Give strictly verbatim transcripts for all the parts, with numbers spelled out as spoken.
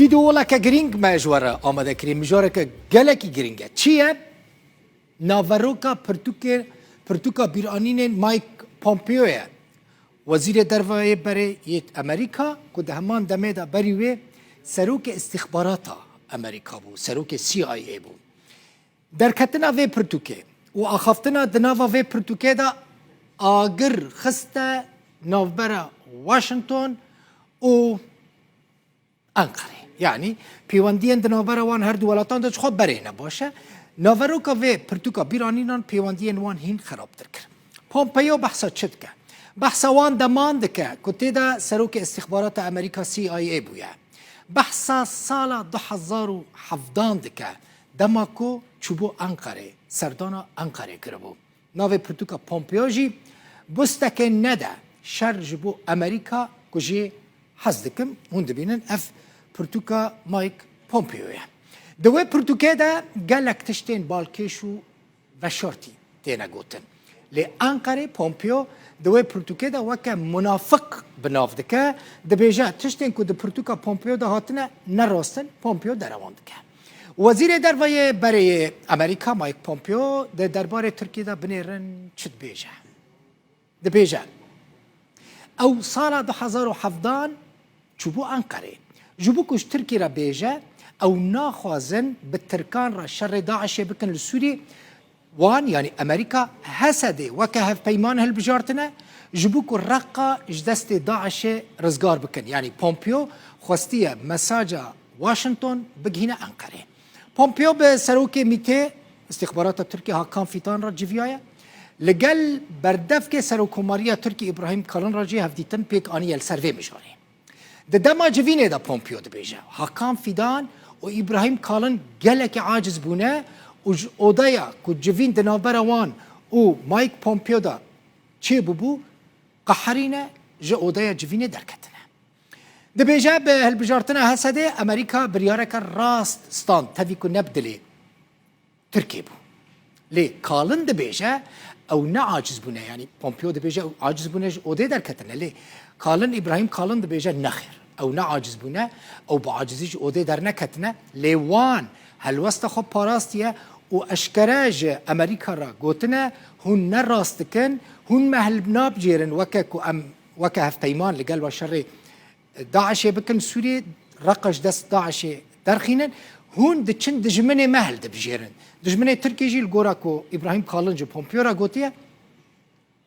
Vîdeoleke girîng me ji we re amade kirî, mijareke gelekî girîng e. Çi ye? Naveroka pirtûkê, pirtûka bîranînên Mike Pompeo ye. Wezîrê Derve yê berê yê Amerîka ku di heman demê de berî wê serokê îstîxbarata Amerîka bû, serokê C I A bû. Derketina vê pirtûkê û axaftina di nava vê pirtûkê de agir xiste navbera Washington û Enqerê. Yanî pêwendiyên di navbera wan her du welatan de ji xwe berê ne baş e. Naveroka vê pirtûka bîranînan pêwendiyên wan hîn xerabtir kir. Pompeo behsa çi dike? Behsa wan deman dike ku tê de serokê îstîxbarata Amerîka C I A bûye. Behsa sala du hezar û hevdan dike, dema ku çûbû Enqerê, serdana Enqerê kiribû. Navê pirtûka Pompeo jî bustekê nede şer ji bo Amerîka ku jê hez dikim, hûn dibînin ev pirtûka Mike Pompeo ye. Di wê pirtûkê de gelek tiştên balkêş û veşartî têne gotin. Lê Enqerê Pompeo di wê pirtûkê de weke munafiq bi nav dike, dibêje tiştên ku di pirtûka Pompeo de hatine ne rast in, Pompeo derewan dike. Wezîrê Derve yê berê yê Amerîka Mike Pompeo di derbarê Tirkiyê de binêrin çi dibêje? Dibêje, ew sala du hezar û hevdan çûbû Enqerê. Ji bo ku ji Tirkiyê re bêje, ew naxwazin bi Tirkan re şerê DAIŞê bikin li Sûriyê, wan, yanî Amerîka, Hesedê weke hevpeyman hilbijartine, ji bo ku Reqa ji destê DAIŞê rizgar bikin. Yanî Pompeo xwestiye mesaja Washington bigihîne Enqerê. Pompeo bi serokê MÎT'ê, îstîxbarata Tirkiyê, Hakan Fidan re civiyaye. Li gel berdevkê Serokkomariya Tirkiyê Îbrahîm Kalin re jî hevdîtin pêk aniye li ser vê mijarê. Di dema civînê de Pompeo dibêje, Hakan Fidan û Îbrahîm Kalin gelekî aciz bûne û ji odeya ku civîn di navbera wan û Mike Pompeo de çêbûbû, qeherîne, ji odeya civînê derketine. Dibêje, bi hilbijartina Hesedê Amerîka biryareke rast stand, tevî ku ne bi dilê Tirkê bû. Lê Kalin dibêje, ew ne aciz bûne, yanî Pompeo dibêje ew aciz bûne ji odê derketine. Lê Kalin, Îbrahîm Kalin dibêje nexêr, ew ne aciz bûne, ew bi acizî ji odê derneketine. Lê wan helwesta xwe parastiye û eşkere ji Amerîka re gotine, hûn ne rast dikin, hûn me hilnabijêrin weke ku em weke hevpeyman li gel we şerê DAIŞê bikin Sûriyê, Reqa ji dest DAIŞê derxînin, hûn diçin dijminê me hildibijêrin. Dijminê Tirkiyê jî li gora ku Îbrahîm Kalin ji Pompeo re gotiye,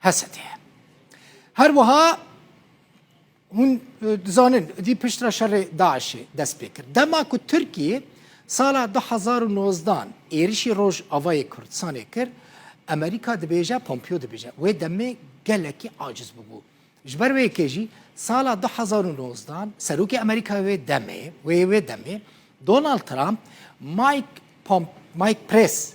Hesedê ye. Her wiha hûn, e, dizanin, dî pişt re şerê DAIŞê dest pê kir. Dema ku Tirkiyê sala du hezar û nozdan êrişî Rojavayê Kurdistanê kir, Amerîka dibêje, Pompeo dibêje, wê demê gelekî aciz bûbû. Ji ber wê yekê jî sala du hezar û nozdan serokê Amerîkayê wê demê, wê, wê demê Donald Trump, Mike Pomp-, Mike Press,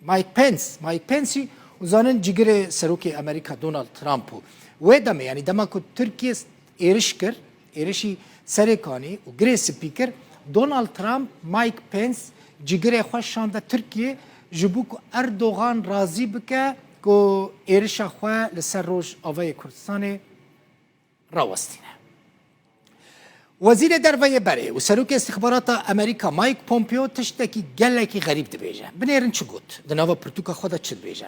Mike Pence, Mike Pence jî, hûn zanin, cîgirê serokê Amerîka Donald Trump bû. Wê demê, yanî dema ku Tirkiye êriş kir, êrişî Serê Kanî û Girê Spî kir, Donald Trump, Mike Pence cîgirê xwe şande Tirkiye ji bo ku Erdogan razî bike ku êrişa xwe li ser Rojavayê Kurdistanê rawestîne. Wezîrê Derve yê berê û Serokê Îstixbarata Amerîka Mike Pompeo tiştekî gelekî xerîb dibêje. Binêrin çi got di nava pirtûka xwe de, çi dibêje.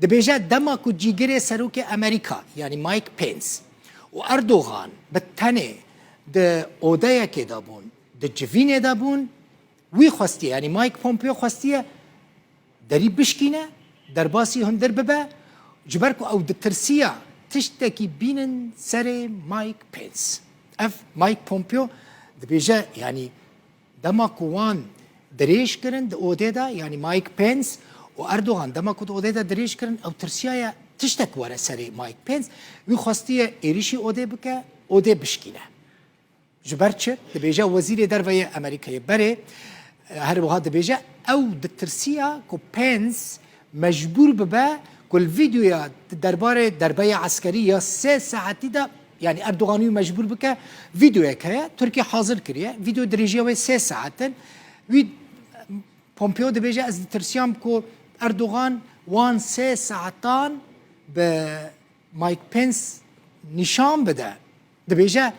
Dibêje, dema ku cîgirê Serokê Amerîka, yanî Mike Pence û Erdogan bi tenê di odeyekê de bûn, di civînê de bûn, wî xwestiye, yanî Mike Pompeo xwestiye derî bişkîne, derbasî hundir bibe, ji ber ku ew ditirsiya tiştekî bînin serê Mike Pence. Ev Mike Pompeo dibêje, yanî dema ku wan dirêj kirin di odê de, yanî Mike Pence û Erdogan dema ku di odê de dirêj kirin, ew tirsiyaye tiştek were serê Mike Pence, wî xwestiye êrişî odê bike, odê bişkîne. Ji ber çi? Dibêje Wezîrê Derve yê Amerîkayê berê, e, her wiha dibêje, ew ditirsiya ku Pence mecbûr bibe ku li vîdeoya di derbarê derbeya eskerî ya sê saetî de, yanî Erdogan wî mecbûr bike, vîdeoyek heye, Tirkiye hazir kiriye. Vîdeo dirêjiya wê sê saet in. Wî, Pompeo dibêje, ez ditirsiyam ku Erdogan wan sê saetan bi Mike Pence nîşan bide. Dibêje,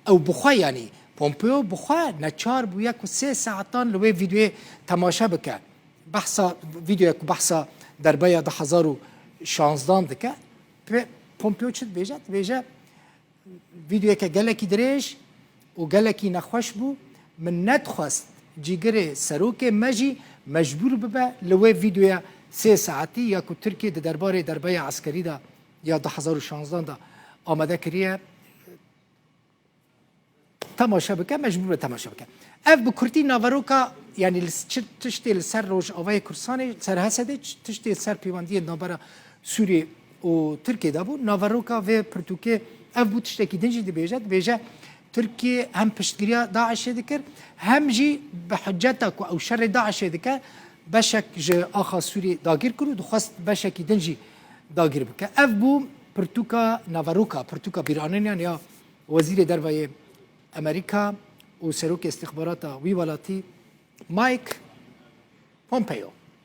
ew bi xwe, yanî Pompeo bi xwe neçar bûye ku sê saetan li wê vîdeoyê temaşe bike. Behsa, vîdeoyek ku behsa derbeya du hezar û şanzdan dike. Pe-, Pompeo çi dibêje? Dibêje, vîdeoyeke gelekî dirêj û gelekî nexweş bû. Min nedixwest cîgirê serokê me jî mecbûr bibe li wê vîdeoya sê saetî ya ku Tirkiye di derbarê derbeya eskerî de ya du hezar û şanzdan de amade kiriye, temaşe bike, mecbûr be temaşe bike. Ev bi kurtî naveroka, yanî li çi tiştê li ser Rojavayê Kurdistanê, ser Hesedê, çi tiştê li ser peywendiyên navbera Sûriyê û Tirkiyê de bû. Naveroka vê pirtûkê ev bû, tiştekî din jî dibêje. Dibêje Tirkiye hem piştgiriya DAIŞê dikir, hem jî bi hiceta ku ew şerê DAIŞê dike, beşek ji axa Sûriyê dagir kir û dixwest beşekî din jî dagir bike. Ev bû pirtûka naveroka, pirtûka bîranînê ya Wezîrê Derve yê Amerîka û Serokê Îstixbarata wî welatî Mike Pompeo.